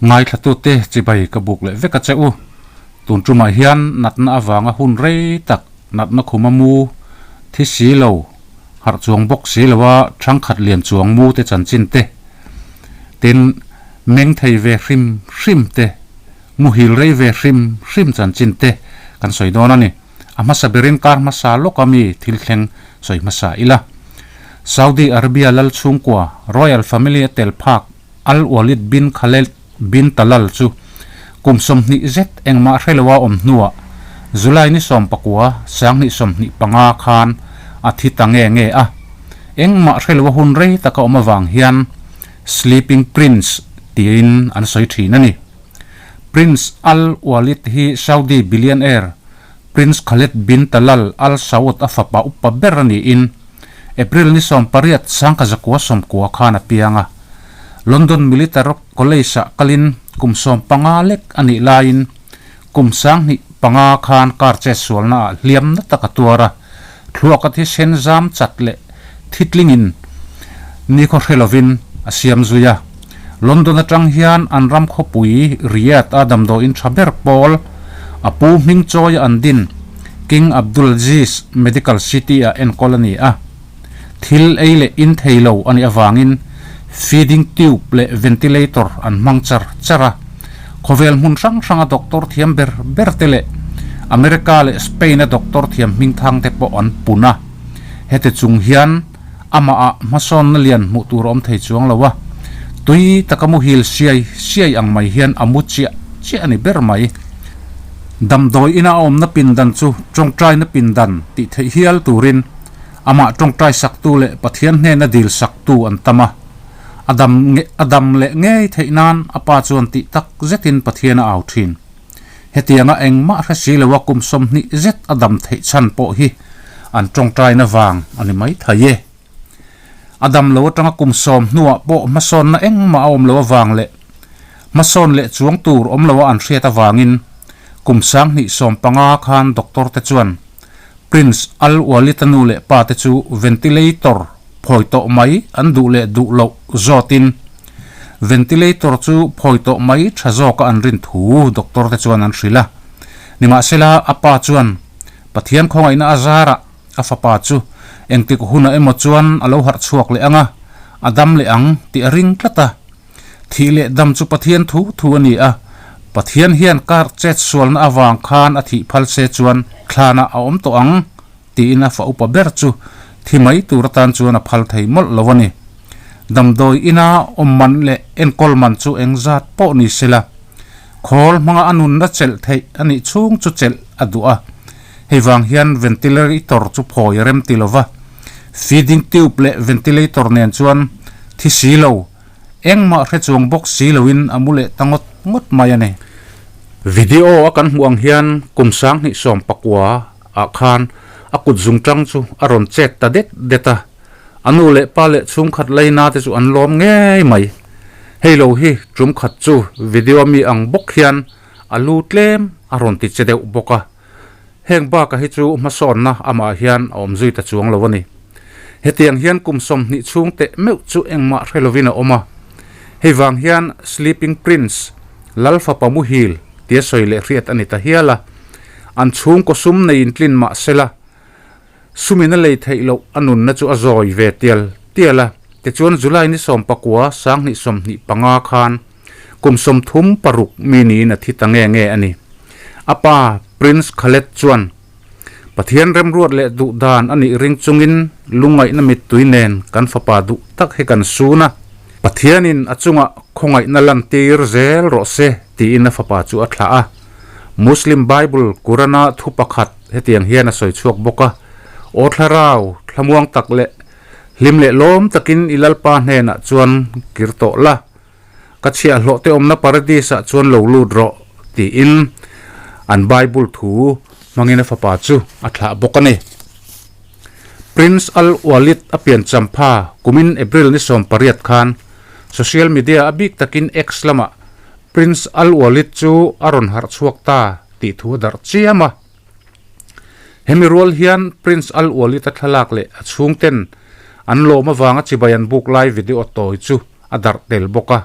Ngaithlatute chibai ka buk leh vek a che u. Tun tumah hian natna avanga hun rei tak natna khuma mu thi si lo, harh chuang bawk si lo a thangkhat lian chuang mu te chanchin te, tin meng thei ve hrim hrim te, muhil rei ve hrim hrim chanchin te kan sawi dawn a ni. A hmasa berin kar hmasa lawka mi thil thleng sawi hmasa ila. Saudi Arabia lal chhungkua, Royal Family a tel phak Al Walid bin Khaled bin Talal chu kum 20 zet engmah hre loa awm hnuah July ni 19, 2025 khan a thi ta nge nge a. Engmah hre loa hun rei taka awm avang hian Sleeping Prince tiin an sawi thin a ni. Prince Al Walid hi Saudi billionaire Prince Khaled bin Talal Al Saud a fapa upa ber a niin April ni 18 1990 khan a piang a. London Military College-ah kalin kum 15 lek a nih laiin kum 2005 khan car chetsualnaah hliam na tak a tuar a, thluak a thisen zam chat leh thitlingin nikhaw hre lovin a siam zui a. London atang hian an ram khawpui Riyadh a damdawiin tha ber pawl a pu hming chawi an din King Abdulaziz Medical City ah enkawl a ni a. Thil ei leh in thei lo a nih avangin feeding tube leh ventilator an hmang char char a. Khawvel hmun hrang hranga doctor thiam ber ber te leh America leh Spain a doctor thiam hmingthang te pawh an pun a. Heti chung hian amah ah hmasawnna lian hmuh tur a awm thei chuang lo a, tui taka muhil siai siai ang mai hian a mu chiah chiah a ni ber mai. Damdawi ina a awmna pindan chu tawngtaina pindan tih theih hial turin amah tawngtai saktu leh Pathian hnena dil saktu an tam a, a dam a dam leh ngei theih nan a pa chuan tih tak zetin Pathian a au thin. Hetianga engmah hre si loa kum 20 zet a dam theih chhan pawh hi an tawngtaina vang a ni mai thei e. A dam lo atanga kum 10 hnuah pawh hmasawnna engmah a awm lo avang leh hmasawn leh chuang tur awm loa an hriat avangin kum 2015 khan doctor te chuan Prince Al Walid-a nu leh pa te chu ventilator phawi tawh mai an duh leh duh loh zawtin ventilator chu phawi tawh mai tha zawka an rin thu doctor te chuan an hrilh a. Nimahsela a pa chuan Pathian khawngaihna a zarah a fapa chu engtik hunah emaw chuan a lo harh chhuak leh ang a, a dam leh ang tih a ring tlat a. Thih leh dam chu Pathian thu thu a ni a, Pathian hian kar chet sualna avang khan a thih phal se chuan thlanah a awm tawh ang tiin a fa upa ber chu thi mai tur atan chuan a phal thei mawlh lo a ni. Damdawi ina awm man leh enkawl man chu engzat pawh ni sela, khawl hmanga a nunna chelh theih a nih chhung chu chelh a duh a. Hei vang hian ventilator chu phawi a rem ti lova, feeding tube leh ventilator nen chuan thi si lo, Engmah hre chuang bawk si loin a mu leh ta ngawt ngawt mai a ni. Video a kan hmuh ang hian kum 2019 ah khan a kut zung tang chu a rawn chet ta det det a, a nu leh pa leh chhungkhat laina te chu an lawm ngei mai. Hei lo hi tum khat chu video mi ang bawk hian a lu tlem a rawn ti che deuh bawk a. Heng bakah hi chu hmasawnna amah hian a awm zui ta chuang lo a ni. Hetiang hian kum 20 chhung teh meuh chu engmah hre lovin a awm a. Hei vang hian Sleeping Prince, Lal fapa muhil, tia sawi leh hriat a ni ta hial a. An chhungkaw sum nei intlin mah sela, sumin a lei theih loh a nunna chu a zawi ve tial tial a. Tichuan July ni 19, 2025 khan kum 36 mi niin a thi ta nge nge a ni. A pa Prince Khaled chuan Pathian remruat leh duh dan a nih ring chungin lungngaihna mittui nen kan fapa duh tak hi kan sun a, Pathianin a chungah khawngaihna lantir zel rawh se tiin a fapa chu a thlah a. Muslim Bible Quran-a thu pakhat hetiang hian a sawi chhuak bawk a, Aw thlarau, thlamuang tak leh hlim leh lawm takin i Lalpa hnenah chuan kir tawh la. Ka chhiahhlawh te awmna paradis-ah chuan lo lut rawh, tiin an Bible thu hmangin a fapa chu a thlah bawk a ni. Prince Al Walid a pian champha kumin April ni 18 khan social media a bik takin X lamah Prince Al Walid chu a rawn harh chhuak ta tih thu a darh chiam a. Hemi rual hian Prince Al Walid a thlalak leh a chhungten an lawm avanga chibai an buk lai video tawi chu a darh tel bawk a.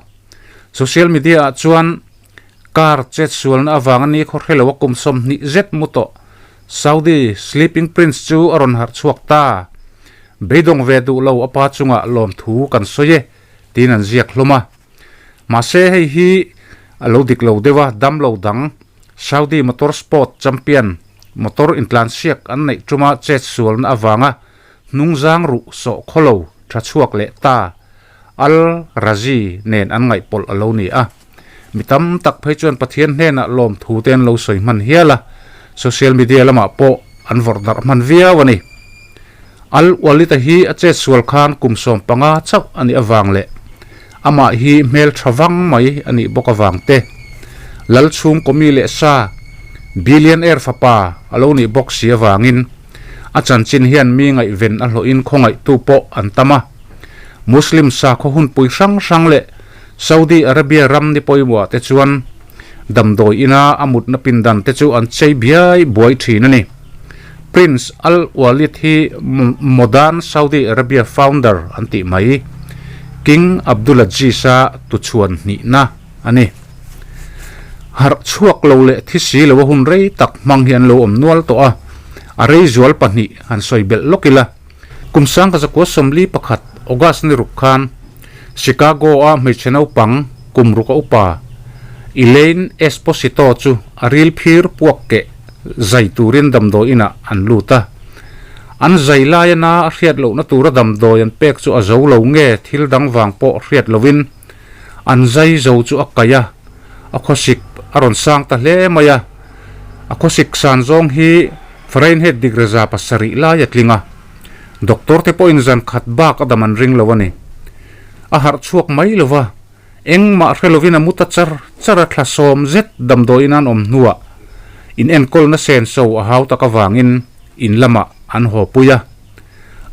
Social media ah chuan car chet sualna avanga ni khaw hrelo a kum 20 zet mu tawh Saudi Sleeping Prince chu a rawn harh chhuak ta. Beidawng ve duh lo a pa chungah lawmthu kan sawi e tiin an ziak hlawm a. Mahse hei hi a lo dik lo deuh a, dam lo dang Saudi Motor Sport Champion motor intlansiak an neih tuma chet sualna avanga hnungzang ruh sawh khaw lo tha chhuak leh ta Al Razi nen an ngaihpawlh a lo ni a. Mi tam tak phei chuan Pathian hnenah lawmthu te an lo sawi hman hial a, social media lamah pawh an vawrh darh hman viau a ni. Al Walid-a hi a chet sual khan kum 15 chauh a nih avang leh amah hi hmel tha vang mai a nih bawk avang te, Lal chhungkaw mi leh sa billionaire fapa a lo nih bawk si avangin a chanchin hian mi ngaihven a hlawhin khawngaihtu pawh an tam a. Muslim sakhaw hunpui hrang hrang leh Saudi Arabia ram ni pawimawhah te chuan damdawi ina a mutna pindan te chu an chei biai buai thin a ni. Prince Al Walid hi Modern Saudi Arabia founder an tih mai, King Abdulaziz-a tuchhuan hnihna a ni. Harh chhuak lo leh thi si lo a hun rei tak hmang hi an lo awm nual tawh a, a rei zual pahnih han sawi belh lawk ila. Kum 1941 August ni ruk khan Chicago-a hmeichhe naupang kum ruk a upa Elaine Esposito chu a ril phir puak keh zai turin damdawi inah an lut a. An zai laia na a hriat lohna tura damdawi an pek chu a zo lo nge thil dang vang pawh hriat lovin an zai zo chu a kaih a, a khawsik a rawn sang ta hle mai a. A khawsik san zawng hi Fahrenheit degree 7 lai a tling a, doctor te pawhin zan khat bak a dam an ring lo a ni. A harh chhuak mai lo va, engmah hre lovin a mu ta char char a thla sawm zet damdawiin an awm hnuah in enkawlna senso a hau tak avangin in lamah an haw pui a.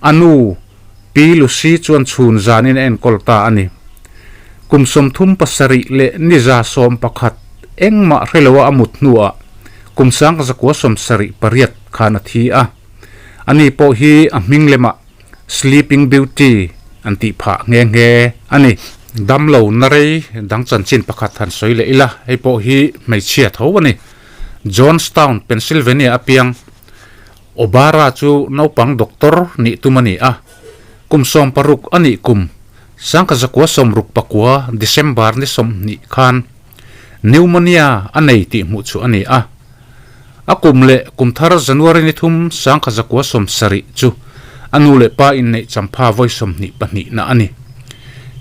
A nu Pi Lucy chuan chhun zanin a enkawl ta a ni. Kum 37 leh ni 11 engmah hre loa a mut hnuah kum 1978 khan a thi a. Ani pawh hi a hming lemah Sleeping Beauty an tih phah nghe nghe a ni. Damlo na rei dang chanchin pakhat han sawi leh ila, hei pawh hi hmeichhia tho a ni. Johnstown, Pennsylvania a piang. Obara chu naupang doctor nih tum a ni a, kum 60 a nih kum 1969 December ni 20 khan pneumonia a nei tih hmuh chhuah a ni a. A kum leh kum thar January ni thum 1970 chu a nu leh pa inneih champha vawi 22 na a ni.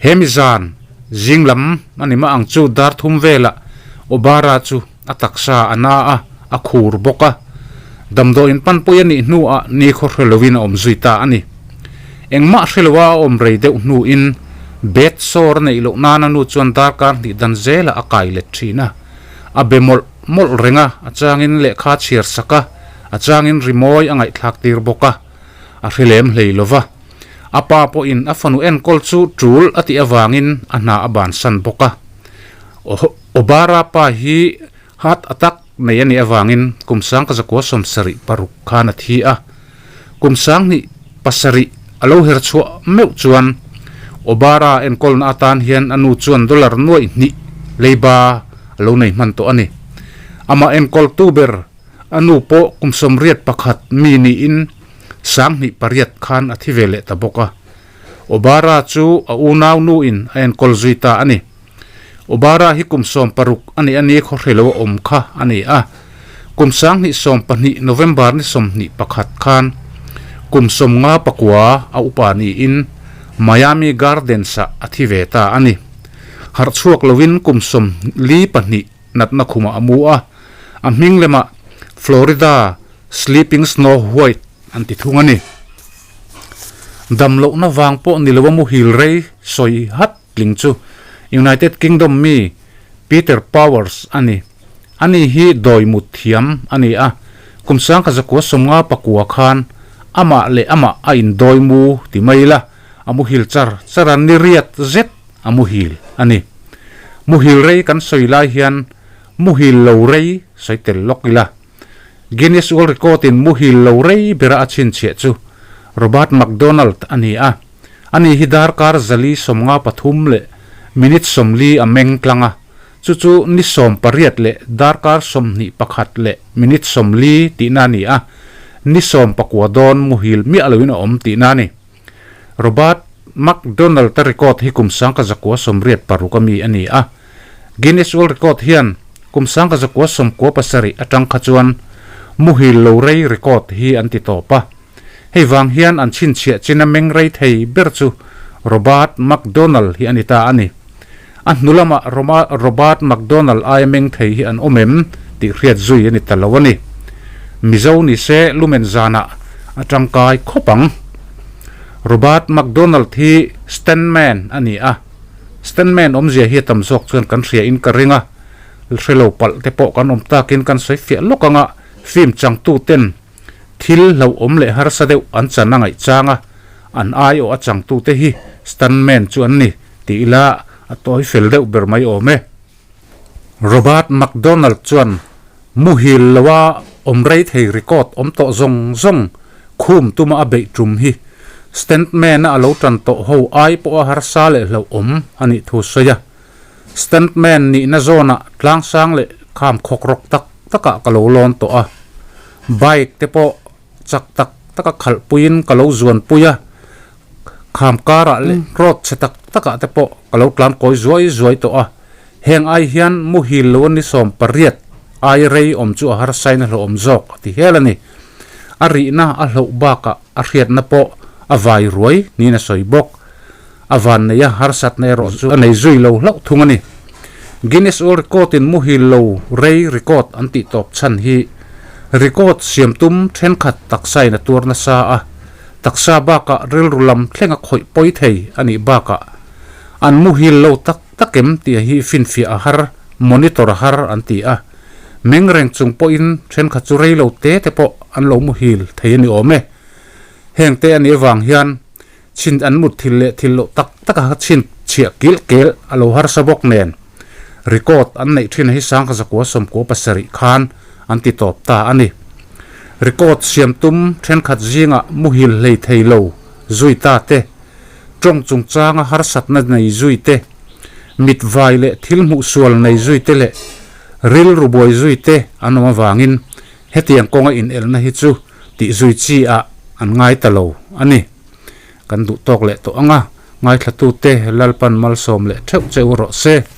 He mi zan zing lam a ni mah ang chu dar thum velah Obara chu A taksa a na a, a khur bawk a. Damdawiin panpui a nih hnuah nikhaw hre loin a awm zui ta a ni. Engmah hre loa a awm rei deuh hnuin bed sawr a neih loh nan a nu chuan darkar hnih dan zelah a kai let thin a. A be mawlh mawlh reng a, a changin lehkha a chhiar sak a, a changin rimawi a ngaihthlak tir bawk a. A hre lem hlei lo va. A pa pawhin a fanu enkawl chu tul a tih avangin a hna a bansan bawk a. Obara pa hi heart attack nei a nih avangin kum 1976 khan a thi a. Kum 2007 a lo her chhuah meuh chuan Obara enkawlna atan hian a nu chuan dollar nuaih hnih leiba a lo nei hman tawh a ni. Amah enkawltu ber a nu pawh kum 81 mi niin 2008 khan a thi ve leh ta bawk a. Obara chu a unau nuin a enkawl zui ta a ni. Obara hi kum 60 a nih a ni khaw hre lo a awm kha a ni a. Kum 2020 November ni 21 khan kum 59 a upa niin Miami Gardens ah a thi ve ta a ni. Harh chhuak loin kum 42 natna khumah a mu a, a hming lemah Florida Sleeping Snow White an ti thung a ni. Dam lohna vang pawh ni lo a muhil rei sawi hat tling chu United Kingdom mi Peter Powers a ni. Ani hi dawi mut thiam a ni a, kum 1959 khan amah leh amah a indawi mu ti mai ila a muhil char char a, ni riat zet a muhil a ni. Muhil rei kan sawi lai hian muhil lo rei sawi tel lawk ila. Guinness World Record in muhil lo rei bera a chhinchhiah chu Robert McDonald a ni a. Ani hi darkar 453 leh Minute 40 a meng tlang a, chu chu ni 18 leh darkar 21 leh minute 40 tihna a ni a, ni 19 dawn muhil miah loin a awm tihna a ni. Robert McDonald-a record hi kum 1986 a mi a ni a, Guinness World Record hian kum 1997 atang kha chuan muhil lo rei record hi an ti tawp a. Hei vang hian an chhinchhiah china meng rei thei ber chu Robert McDonald hi a ni ta a ni. A hnu lamah Robert McDonald aia meng thei hi an awm em tih hriat zui a ni ta lo a ni. Mizo ni se lumen zanah a tangkai khawp ang. Robert McDonald hi stuntman a ni a, stuntman awmzia hi a tam zawk chuan kan hria in ka ring a, hre lo palh te pawh kan awm takin kan sawi fiah lawk ang a, film changtu ten Thil hlauhawm leh harsa deuh an chan a ngaih chang a, an aiawh a changtute hi stuntman chu an ni tih ila a tawi fel deuh ber mai awm e. Robert McDonald chuan muhil loa awm rei thei record awm tawh zawng zawng khum tuma a beih tum hi stuntman-a a lo tan tawh ho ai pawha harsa leh hlauhawm a nih thu sawi a. Stuntman nihna zawnah tlangsang leh kham khawk rawk tak takah ka lo lawn tawh a, bike te pawh chak tak taka khalh puiin ka lo zuan pui a, kham karah leh road chhe tak takah te pawh ka lo tlan kawi zuai zuai tawh a, heng ai hian muhil lo a ni 18 ai rei awm chu a harsain a hlauhawm zawk a ti hial a ni. A rihna a hlauh bakah a hriatna pawh a vai ruai niin a sawi bawk. A van nei a, harsatna erawh chu a nei zui lo hlauh thung a ni. Guinness World Record in muhil lo rei record an tih tawp chhan hi record siam tum thenkhat taksa in a tuar nasa a, taksa bakah rilru lam thleng a khawih pawi thei a nih bakah an muhil lo tak tak em tih hi finfiah a har, monitor a har an ti a. Meng reng chung pawhin thenkhat chu rei lo te te pawh an lo muhil thei a ni awm e. Heng te a nih avang hian Chhin an mut thil leh thil loh tak tak a chhin chhiah kilh kel a lo harsa bawk nen record an neih thin hi 1997 khan an ti tawp ta a ni. Record siam tum thenkhat zingah muhil hlei thei lo zui ta te, tawng chungchanga harsatna nei zui te, mit vai leh thil hmuh sual nei zui te leh rilru buai zui te an awm avangin Hetiang kawnga inelna hi chu tih zui chi ah an ngai ta lo a ni. Kan duh tawk leh tawh ang a, ngaithlatute Lalpan malsawm leh theuh che u rawh se.